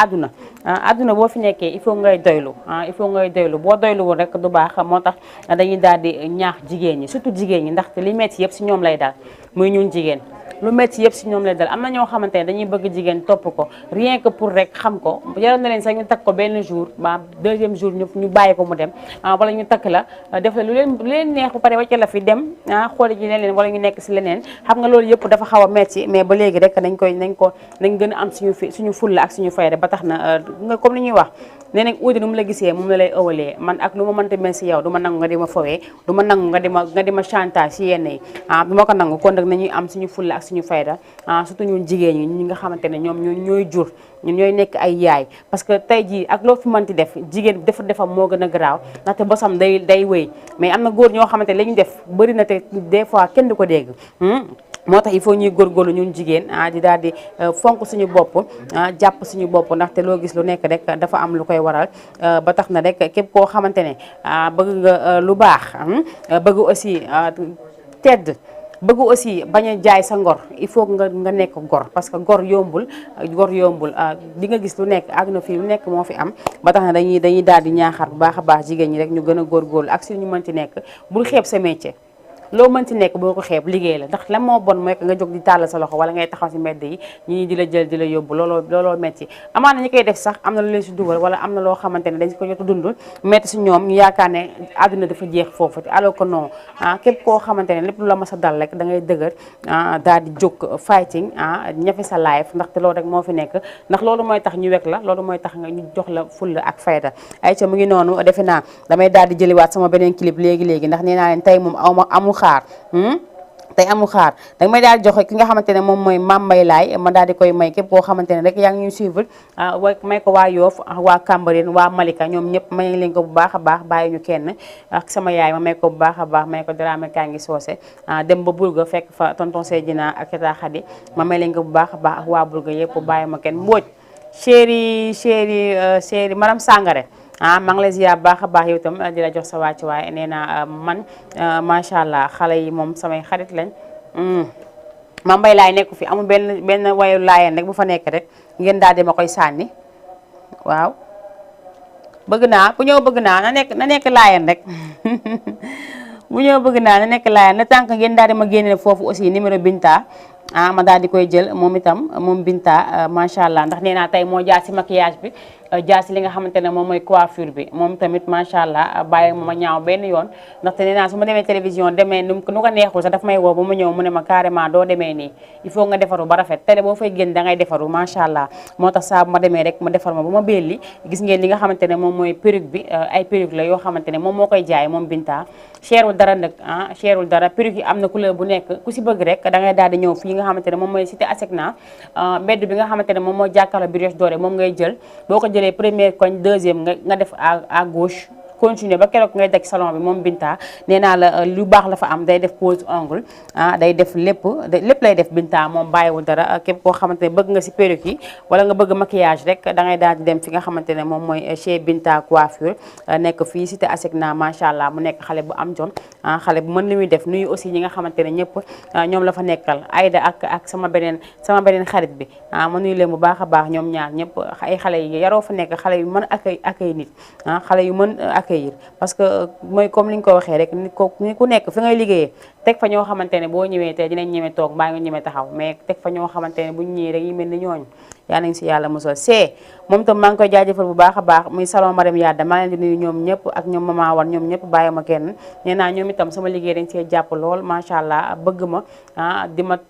àdduna boo fi nekkee il faut ngay doylu boo doyluwul rek du baax moo tax dañuy daal di ñaax jigéen ñi surtout jigéen ñi ndaxte li metti yëpp si ñoom lay daal muy ñun jigéen lu métti yëpp si ñoom lay dal am na ñoo xamante ne dañuy bëgg jigéen topp ko rien que pour rek xam ko jaral na leen sax ñu takk ko benn jour ba deuxième jour ñu bàyyi ko mu dem wala ñu takk la def la lu leen neex bu pare wacce la fi dem xooli ji leneen wala ñu nekk si leneen xam nga loolu yëpp dafa xaw a métti mais ba léegi rek nañ gën a am suñu fulla ak suñu fayda ba tax na nga comme li ñuy wax nee nañ uude nu mu la gisee moom la lay ëwalee man ak nu ma mënta mel si yow du ma nangu nga di ma fowee du ma nangu nga di ma chantage si yenn yi du ma ko nangu kon nag nañuy am suñu fulla ak suñu fayda surtout ñun jigéen ñi nga xamante ne ñoom ñooy jur ñun ñooy nekk ay yaay parce que tey jii ak loo fi mënti def jigéen defam moo gën a garaaw ndaxte bosam day wéy mais am na góor ñoo xamante ne la ñu def bëri na te des fois kenn du ko dégg moo tax il faut ñuy góorgóorlu ñun jigéen di daal di fonk suñu bopp jàpp suñu bopp ndaxte loo gis lu nekk rek dafa am lu koy waral ba tax na rek képp koo xamante ne bëgg nga lu baax bëgg aussi tedd bëgg aussi bañ a jaay sa ngor il faut nga nekk gor parce que gor yombul di nga gis lu nekk àdduna fii lu nekk moo fi am ba tax na dañuy daal di ñaaxaat bu baax a baax jigéen ñi rek ñu gën a góorgóorlu ak suñu mënti nekk bul xeeb sa métier. loo mën ci nekk boo ko xeeb liggéey la ndax lan moo bon mooy que nga jóg di tàllal sa loxo wala ngay taxaw si mbedd yi ñi di la jël di la yóbbu looloo metti amaana ñi koy def sax am na lu leen si dugal wala am na loo xamante ne dañ ko jot a dund metti si ñoom ñu yaakaar ne àdduna dafa jeex foofu te alors que non képp koo xamante ne lépp lu la mas a dal rek da ngay dëgër daal di jóg fighting ñafe sa life ndaxte loolu rek moo fi nekk ndax loolu mooy tax ñu wekk la loolu mooy tax nga ñu jox la fulla ak fayda ay ca mu ngi noonu defe naa damay daal di jëliwaat sama beneen clip léegi-léegi ndax nee naa leen tey moom amul xaar tey amul xaar danga may daal di joxe ki nga xamante ne moom mooy Mame Mbaye Laye ma daal di koy may képp koo xamante ne rek yaa ngi ñuy suivre may ko waa Yoff waa Cambérène waa Malika ñoom ñëpp may leen ko bu baax a baax bàyyi ñu kenn ak sama yaay ma may ko bu baax a baax may ko Dramé kaa ngi soose dem ba Bourga fekk fa tonton Seydina ak Tata Khady ma may leen ko bu baax a baax ak waa Bourga yëpp bàyyi ma kenn Mbodj chéri madame Sangaré maa ngi lay ziar baax a baax yow itam di la jox sa wàcc waaye nee naa man macha allah xale yi moom samay xarit lañ Mame Mbaye Laye nekku fi amul benn wayu laayeen rek bu fa nekk rek ngeen daal di ma koy sànni waaw bëgg naa bu ñëw bëgg naa na nekk laayeen rek bu ñëw bëgg naa na nekk laayeen le temps que ngeen daal di ma génne foofu aussi numéro Binta ma daal di koy jël moom itam moom Binta macha allah ndax nee naa tey moo jaar si maquillage bi jaar si li nga xamante ne moom mooy coiffure bi moom tamit macha allah bàyyi ma ñaaw benn yoon ndaxte nee naa su ma demee télévision demee nu ko neexul sax daf may woo ba ma ñëw mu ne ma carrément doo demee nii il faut nga defaru ba rafet télé boo fay génn da ngay defaru macha allah moo tax saa bu ma demee rek ma defar ma ba ma belli gis ngeen li nga xamante ne moom mooy perruque bi ay perruque la yoo xamante ne moom moo koy jaay moom Binta cherul dara nag cherul dara perruque yi am na couleur bu nekk ku si bëgg rek da ngay daal di ñëw fii nga xamante ne moom mooy cité Asecna mbedd bi nga xamante ne moom mooy jàkkaarloo Brioche Dorée moom ngay jël boo ko jëlee première koñ deuxième nga def à gauche continuer ba keroog ngay daj salon bi moom Binta nee naa la lu baax la fa am day def pose ongle day def lépp lay def Binta moom bàyyiwul dara képp koo xamante ne bëgg nga si perruque yi wala nga bëgg maquillage rek da ngay daal di dem fi nga xamante ne moom mooy chez Binta coiffure nekk fii cité Asecna macha allah mu nekk xale bu am jom xale bu mën li muy def nuyu aussi ñi nga xamante ne ñëpp ñoom la fa nekkal Aïda ak sama beneen xarit bi ma nuyu leen bu baax a baax ñoom ñaar ñëpp ay xale yi yaroo fa nekk xale yu mën accueil nit xale yu mën accueillir parce que mooy comme li nga ko waxee rek nit ku nekk fi ngay liggéeyee teg fa ñoo xamante ne boo ñëwee tey dinañ ñeme toog mbaa nga ñeme taxaw mais teg fa ñoo xamante ne buñ ñëwee rek yi mel ni ñooñu yaa nañ si yàlla mosal moom tam maa ngi koy jaajëfal bu baax a baax muy salon Marème Yadda maa leen di nuyu ñoom ñëpp ak ñoom Mama Wan ñoom ñëpp bàyyi ma kenn nee naa ñoom itam sama liggéey dañ see jàpp lool macha allah bëgg ma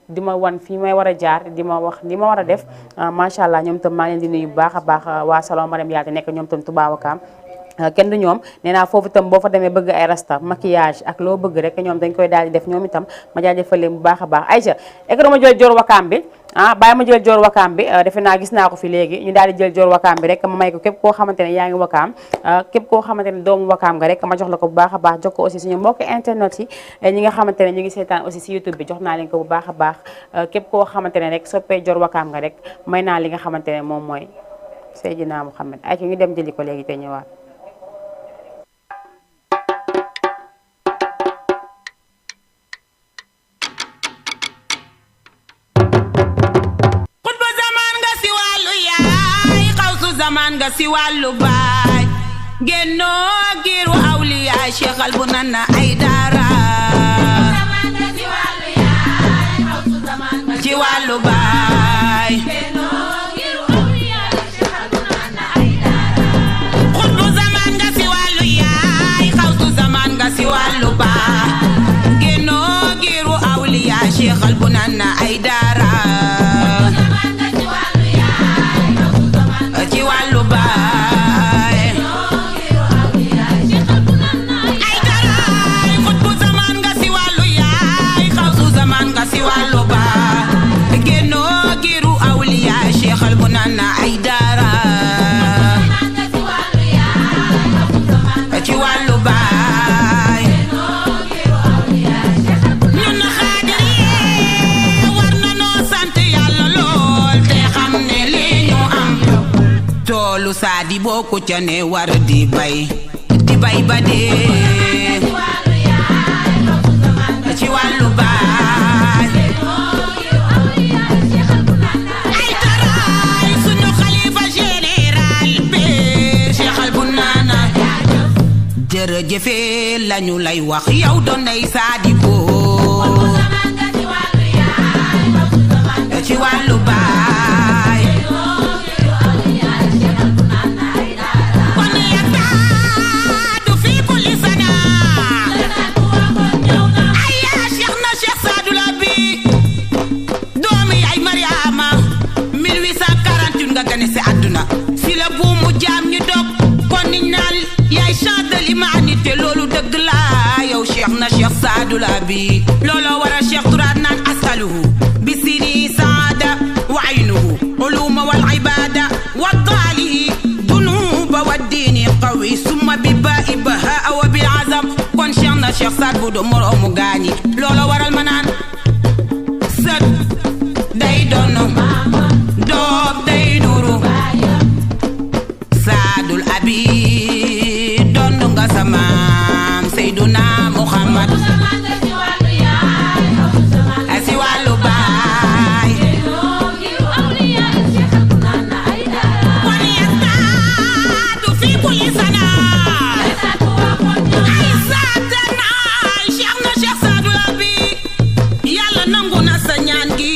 di ma wan fii may war a jaar di ma wax li ma war a def macha allah ñoom tam maa leen di nuyu bu baax a baax waa salon Marème Yadda nekk ñoom tam Toubacouta kenn du ñoom nee naa foofu itam boo fa demee bëgg ay rasta maquillage ak loo bëgg rek ñoom dañ koy daal di def ñoom itam ma jaajëfal leen bu baax a baax Aïcha ekro ma jël joor wakaam bi bàyyi ma jël joor wakaam bi defe naa gis naa ko fi léegi ñu daal di jël joor wakaam bi rek ma may ko képp koo xamante ne yaa ngi wakaam képp koo xamante ne doomu wakaam nga rek ma jox la ko bu baax a baax jox ko aussi suñu mbokk internet yi ñi nga xamante ne ñu ngi seetaan aussi si YouTube bi jox naa leen ko bu baax a baax képp koo xamante ne rek soppee joor wakaam nga rek may naa li nga xamante ne moom mooy Seydina Mouhamed ay ñu dem jëli ko léegi te ñëwaat. zaman nga si wàllu baay génnoo giiru awliya Cheikh Albunana Aidara ci wàllu baay xutbu zaman nga si wàllu yaay xawsu zaman nga si wàllu baay génnoo giiru awliya Cheikh Albunana Aidara ci wàllu baay ay dara ci wàllu baay ñun xaadir yi war na noo sant yàlla lool te xam ne li ñu am toolu saadi boo ko ca ne war di bay ba dee ci wàllu baay ay taraay suñu xalifa général bi Cheikh Al Bounana jërëjëfe lañu lay wax yow doon nay saadi boo ci wàllu baay si àdduna si la buumu jaam ñu dog kon niñ naan yaay champ de l'humanité loolu dëgg la yow cheikh na cheikh Saadu Labi looloo waral cheikh turaat naan asaluhu bi siri saada wa aynuhu uluma wal ibada wa daalihi dunuba wa diini qawi summa bi baa'i bahaa wa bil azam kon cheikh na cheikh Saad bu do moroomu gaañi looloo waral ma naan sët day doon doom day nuru Saadul Abi doon nga sa maam Seyduna Muhammad si wàllu baay kon yastaadu fi kulli sana ay saatana Cheikh na Cheikh Saadul Abi yàlla nangu na sa ñaan gi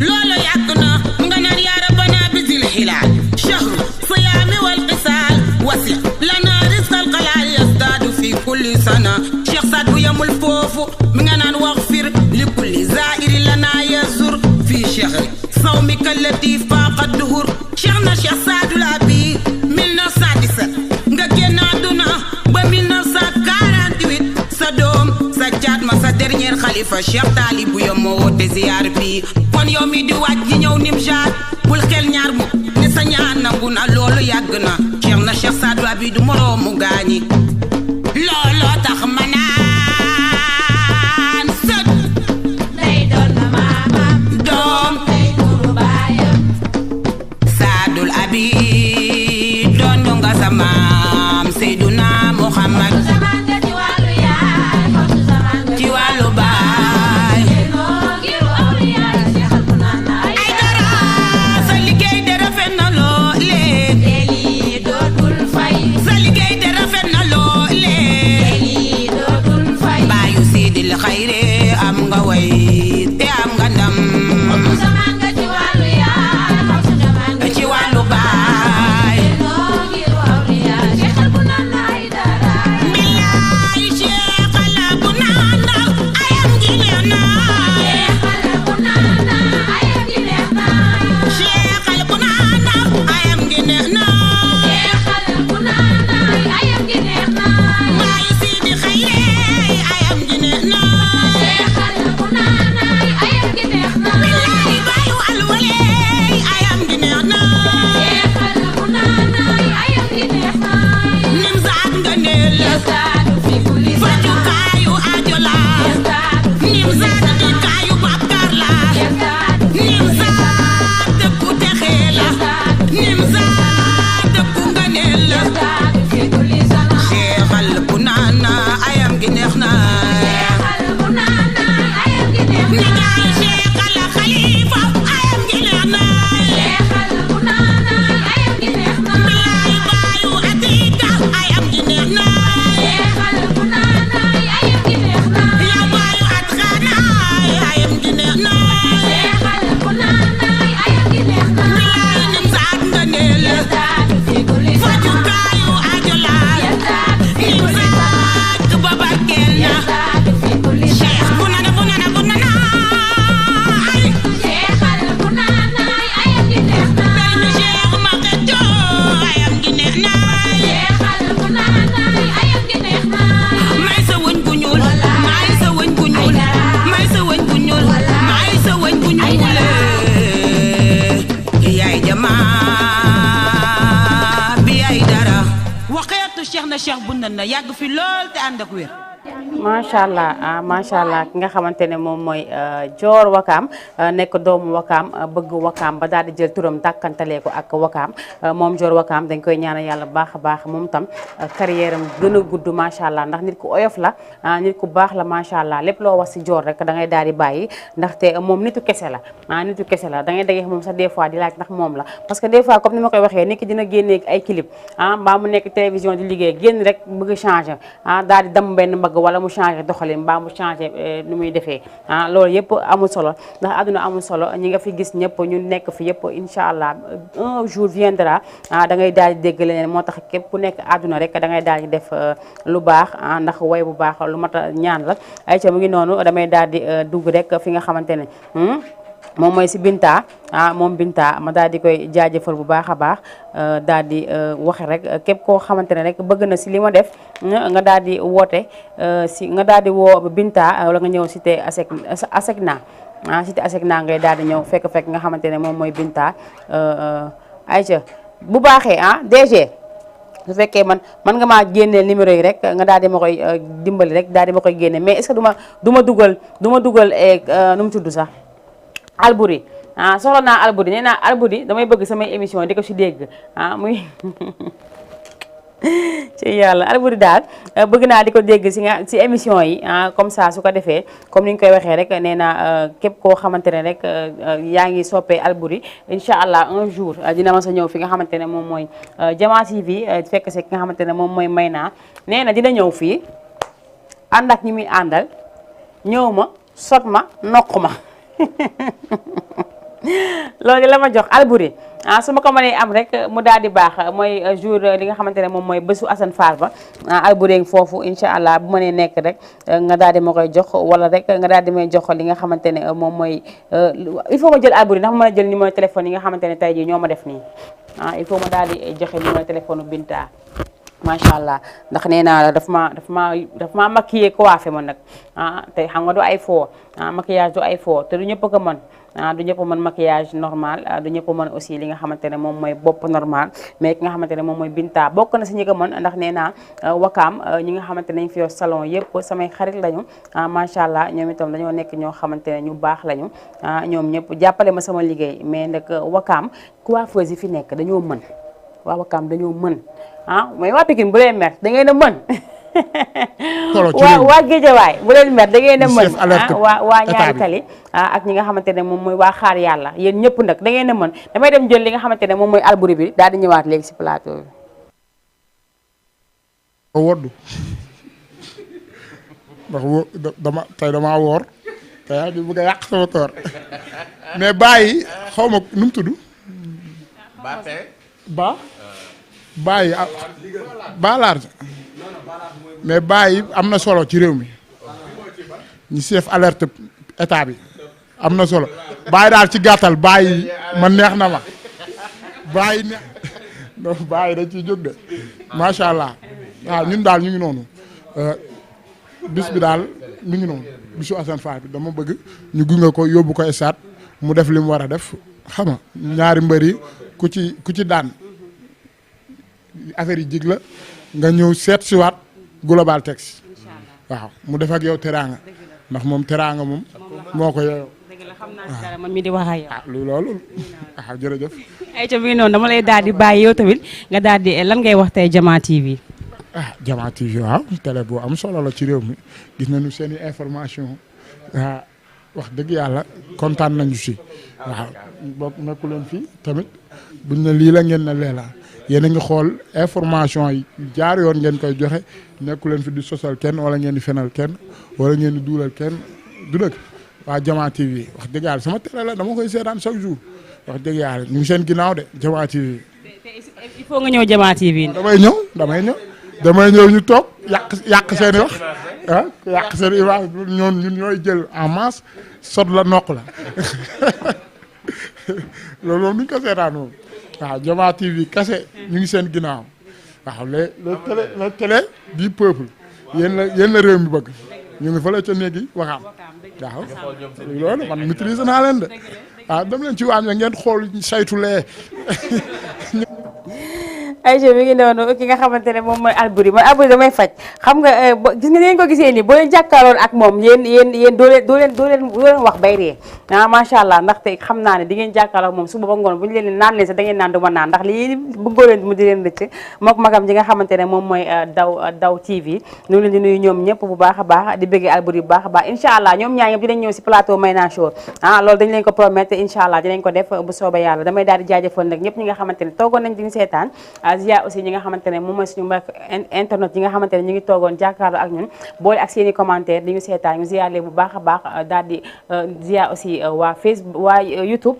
loolu yàgg na nga naan yaa rabbana bizil hilaal shahru siyaami wal qisaal wasi lana rizqal xalaal yastaadu fi kulli sana Cheikh Saad bu yamul foofu mi nga naan waxfir li kulli zaa'iri lana yazur fi shahri sawmika allati faaqa duhur Cheikh na Cheikh Saadul Abi 1917 nga génn àdduna ba 1948 sa doom sa caat ma sa dernier xalifa Cheikh Taalibu ya moo woote ziyaar bi kon yow mi di waaj di ñëw Nimjaat bul xel ñaar mu ne sa ñaan nangu na loolu yàgg na Cheikh na Cheikh Saadu Abi du moroomu gaañi looloo tax ma naan sët day doon na maamam doom day nuru baayam Saadul Abi doon nga sa maam Seyduna Muhammad ci wàllu baay ay dara sa liggéey de rafet na loole sa liggéey de rafet na loole baayu Sidil Xayre am nga way te am nga ndam ci wàllu baay soxna Cheikh bu na yàgg fi lool te ànd ak wér. macha allah ki nga xamante ne moom mooy Dior Wakaam nekk doomu Wakaam bëgg Wakaam ba daal di jël turam dàkkantalee ko ak Wakaam moom Dior Wakaam dañ koy ñaanal yàlla bu baax a baax moom tam carrière am gën a gudd macha allah ndax nit ku oyof la nit ku baax la macha allah lépp loo wax si Dior rek da ngay daal di bàyyi ndaxte moom nitu kese la nitu kese la da ngay dégg moom sax des fois di laaj ndax moom la parce que des fois comme ni ma koy waxee nit ki dina génnee ay clip mbaa mu nekk télévision di liggéey génn rek bëgg changer daal di dam benn mbagg wala mu changé doxalin mbaa mu changé nu muy defee loolu yëpp amul solo ndax àdduna amul solo ñi nga fi gis ñëpp ñu nekk fi yëpp incha allah un jour viendra da ngay daal di dégg leneen moo tax képp ku nekk àdduna rek da ngay daal di def lu baax ndax way bu baax lu mat a ñaan la ay ca mu ngi noonu damay daal di dugg rek fi nga xamante ne moom mooy si Binta moom Binta ma daal di koy jaajëfal bu baax a baax daal di waxe rek képp koo xamante ne rek bëgg na si li ma def nga daal di woote nga daal di woo Binta wala nga ñëw cité ASECNA cité ASECNA ngay daal di ñëw fekk nga xamante ne moom mooy Binta ayca bu baaxee DG su fekkee man nga maa génneel numéro yi rek nga daal di ma koy dimbali rek daal di ma koy génne mais est-ce que du ma dugal nu mu tudd sax Alboury soxla naa Alboury nee naa Alboury damay bëgg samay émission di ko si dégg muy ci yàlla Alboury daal bëgg naa di ko dégg si émission yi comme ça su ko defee comme ni ñu koy waxee rek nee naa képp koo xamante ne rek yaa ngi soppee Alboury incha allah un jour dina ma sa ñëw fi nga xamante ne moom mooy Jama TV fekk si ki nga xamante ne moom mooy Mayna nee na dina ñëw fii ànd ak ñi muy àndal ñëw ma sot ma noq ma loolu la ma jox Alboury su ma ko mënee am rek mu daal di baax mooy jour li nga xamante ne moom mooy bésu Assane Fall ba Alboury foofu incha allah bu mënee nekk rek nga daal di ma koy jox wala rek nga daal di may jox li nga xamante ne moom mooy il faut ma jël Alboury ndax ma mën a jël numéro téléphone yi nga xamante ne tey jii ñoo ma def nii il faut ma daal di joxe numéro téléphone Binta macha allah ndax nee naa la daf maa maquillé coiffé ma nag te xam nga du ay foo maquillage du ay foo te du ñëpp ko mën du ñëpp mën maquillage normal du ñëpp mën aussi li nga xamante ne moom mooy bopp normal mais ki nga xamante ne moom mooy Binta bokk na si ñi ko mën ndax nee naa Wakaam ñi nga xamante ne ñu fi yor salon yëpp samay xarit lañu macha allah ñoom itam dañoo nekk ñoo xamante ne ñu baax lañu ñoom ñëpp jàppale ma sama liggéey mais nag Wakaam coiffeuse yi fi nekk dañoo mën waa Wakaam dañoo mën mooy waa Pikine bu leen mer da ngeen a mën waa Géejawaay bu leen mer da ngeen a mën waa ñaari tali ak ñi nga xamante ne moom mooy waa xaar yàlla yéen ñëpp nag da ngeen a mën damay dem jël li nga xamante ne moom mooy Alboury bi daal di ñëwaat léegi si plateau bi woddu ndax tey damaa woor te yaa ngi bëgg a yàq sama koor mais bàyyi xaw ma nu mu tudd bàyyi ba large mais bàyyi am na solo ci réew mi ñu chef alerte état bi am na solo bàyyi daal ci gàttal bàyyi man neex na ma bàyyi neex non bàyyi dañ ciy jóg de macha allah waaw ñun daal ñu ngi noonu bis bi daal mi ngi noonu bisu Assane Fall bi dama bëgg ñu gunge ko yóbbu ko stade mu def li mu war a def xam nga ñaari mbër yi ku ci daan affaire yi jig la nga ñëw seet si waat Global Tex waaw mu def ak yow teraanga ndax moom teraanga moom moo ko yeyoo. dëgg la xam naa si dara man mi di wax ak yow. loolu jërëjëf. ayca bi noonu dama lay daal di bàyyi yow tamit nga daal di lan ngay wax tey Jama TV. Jama TV waaw télé bu am solo la ci réew mi gis nañu seen i information wax dëgg yàlla kontaan nañu si waaw bokk nekku leen fii tamit buñ ne lii la ngeen ne leela yéen a ngi xool information yi jaar yoon ngeen koy joxe nekku leen fi di sosal kenn wala ngeen di fenal kenn wala ngeen di duulal kenn du dëgg waa Jama TV wax dëgg yàlla sama télé la dama koy seetaan chaque jour wax dëgg yàlla ñu ngi seen ginnaaw de Jama TV. il faut nga ñëw Jama TV. damay ñëw ñu toog yàq seen i wax yàq seen i wax ñun ñooy jël en masse sot la noq la loolu moom duñ ko seetaan moom waaw Jama TV kase ñu ngi seen ginnaaw waaw le télé du peuple yéen la réew mi bëgg ñu ngi fële ca néegi waxaam waaw loolu man maîtrise naa leen de waaw dem leen ci waañ ngeen xool saytulee Aïcha mi ngi noonu ki nga xamante ne moom mooy Alboury man Alboury damay faj xam nga gis nga ngeen ko gisee nii boo leen jàkkaarloon ak moom yéen doo leen wax bay ree macha allah ndaxte xam naa ne di ngeen jàkkaarloo ak moom suba ba ngoon bu ñu leen naan leen sax da ngeen naan du ma naan ndax lii bëggoo leen mu di leen rëcc mook magam ji nga xamante ne moom mooy daw TV ñu leen di nuyu ñoom ñëpp bu baax a baax di bëggee Alboury bu baax a baax incha allah ñoom ñaar ñëpp dinañ ñëw si plateau Mayna Show loolu dañ leen ko promettre incha allah dinañ ko def bu soobee yàlla damay daal di jaajëfal nag ñëpp ñi nga xamante ne toogoon nañ di ñu seetaan ziar aussi ñi nga xamante ne moom mooy suñu mbokk internet yi nga xamante ne ñu ngi toogoon jàkkaarloo ak ñun boole ak seen i commentaire di ñu seetaan ñu ziar leen bu baax a baax daal di ziar aussi waa Facebook waa YouTube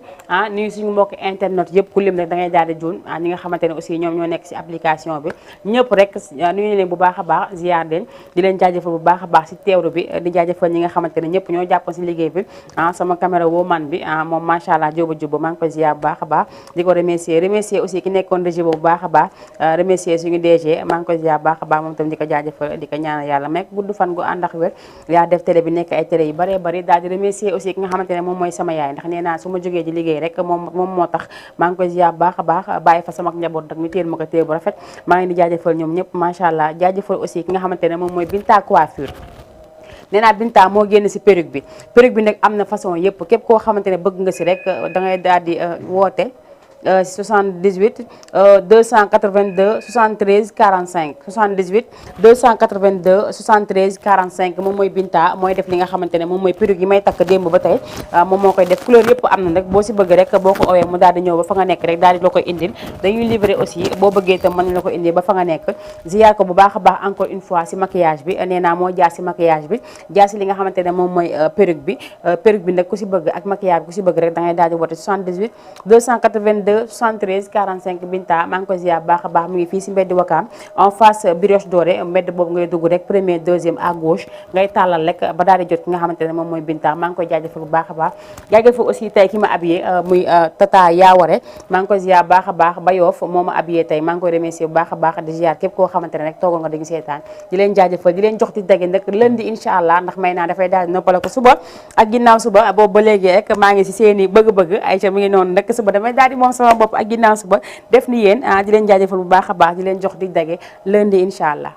nuyu suñu mbokk internet yëpp ku lim rek da ngay daal di juun ñi nga xamante ne aussi ñoom ñoo nekk si application bi ñëpp rek nuyu leen bu baax a baax ziar leen di leen jaajëfal bu baax a baax si teewlu bi di jaajëfal ñi nga xamante ne ñëpp ñoo jàppoon si liggéey bi sama caméra woman bi moom macha allah jóoba jubba maa ngi koy ziar bu baax a baax di ko remercier aussi ki nekkoon régie bu baax a baax remercier suñu DG maa ngi koy ziar baax a baax moom tam di ko jaajëfal di ko ñaanal yàlla mekk gudd fan gu ànd ak wér yaa def télé bi nekk ay télé yu bëree bëri daal di remercier aussi ki nga xamante ne moom mooy sama yaay ndax nee naa su ma jógee di liggéey rek moom moo tax maa ngi koy ziar baax a baax bàyyi fa sama njaboot nag ñu téel ma ko téel bu rafet maa ngi di jaajëfal ñoom ñëpp macha allah jaajëfal aussi ki nga xamante ne moom mooy Binta coiffure nee naa Binta moo génn si perruque bi nag am na façon yëpp képp koo xamante ne bëgg nga si rek da ngay daal di woote 78 282 73 45 78 282 73 45 moom mooy Binta mooy def li nga xamante ne moom mooy perruque yi may takk démb ba tey moom moo koy def couleur yëpp am na rek boo si bëgg rek boo ko owee mu daal di ñëw ba fa nga nekk rek daal di la koy indil dañuy livrer aussi boo bëggee itam mën na la ko indil ba fa nga nekk ziyaar ko bu baax a baax encore une fois si maquillage bi nee naa moo jaar si maquillage bi jaar si li nga xamante ne moom mooy perruque bi nag ku si bëgg ak maquillage bi ku si bëgg rek da ngay daal di woote 78 282 73 45 Binta maa ngi ko ziar baax a baax mu ngi fii si mbedd Wakaam en face brioche dorée mbedd boobu ngay dugg rek premier deuxième à gauche ngay tàllal rek ba daal di jot ki nga xamante ne moom mooy Binta maa ngi koy jaajëfal bu baax a baax jaajëfal aussi tey ki ma habillé muy Tata Yaaware maa ngi koy ziar baax a baax ba Yoff moo ma habillé tey maa ngi koy remercier bu baax a baax di ziar képp koo xamante ne rek toogoon nga dañu seetaan di leen jaajëfal di leen jox di dagge nag lundi incha allah ndax may naa dafay daal di noppale ko suba ak ginnaaw suba boobu ba léegi rek maa ngi si seeni bëgg-bëgg Aïcha mi ngi noonu rek suba damay daal di moom sama bopp ak ginnaaw suba def ni yéen di leen jaajëfal bu baax a baax di leen jox di dage lundi incha allah